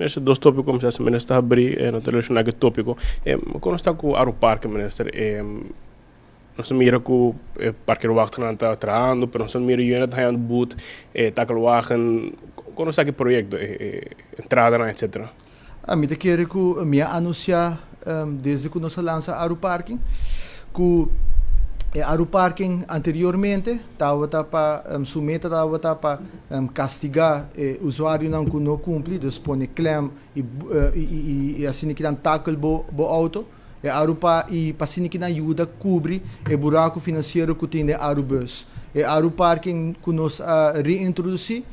Minister, dos topico minister, minister habri na relaciona cu topico. Con ta cu Arupark, minister? Nos mira cu parkeerwacht ta trahando, pero nos mira unit hayando boet, takelwagen. Con ta cu proyecto, entrada, etc. Ami ta kere cu mi a anuncia desde cu nos a lansa Aruparking cu Aruparking anteriormente tabata pa su meta tabata pa castiga usuarionan cu no cumpli, dus pone klem y asina cu nan takel bo auto. E Arupa y pa asina cu nan yuda cubri e buraco financiero cu tin Arubus. E Aruparking cu nos a reintroduci,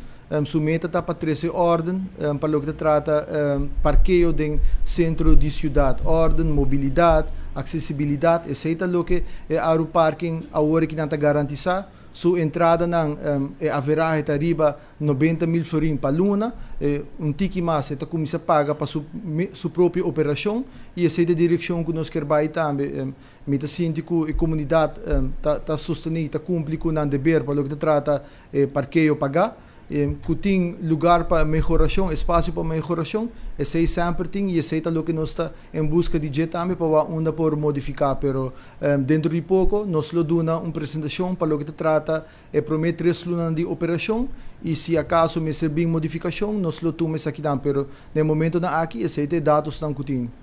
su meta ta pa trece orden pa loke ta trata parkeo den centro di ciudad, orden, mobilidad, accesibilidad, esey ta loke e Aruparking awor cu ta garantisa. Su entradanan e average ta riba 90 mil florin pa luna, un tiki mas ta cuminsa paga pa su propio operacion y esey ta e direccion cu nos kier bay tambe. Mi ta sinti cu e comunidad ta sostene, ta cumpli cu nan deber pa loke ta trata parkeo paga. Cu tin luga pa mehoracion, espacio pa mehoracion, esey semper tin y esey ta loke nos ta en busca di dje tambe pa unda por modifica, pero dentro di poco nos lo duna un presentacion pa loke ta trata e prome 3 luna di operacion y si acaso mester bin modificacion, nos lo tuma esaki, pero na e momentonan aki esey ta e datonan cu tin.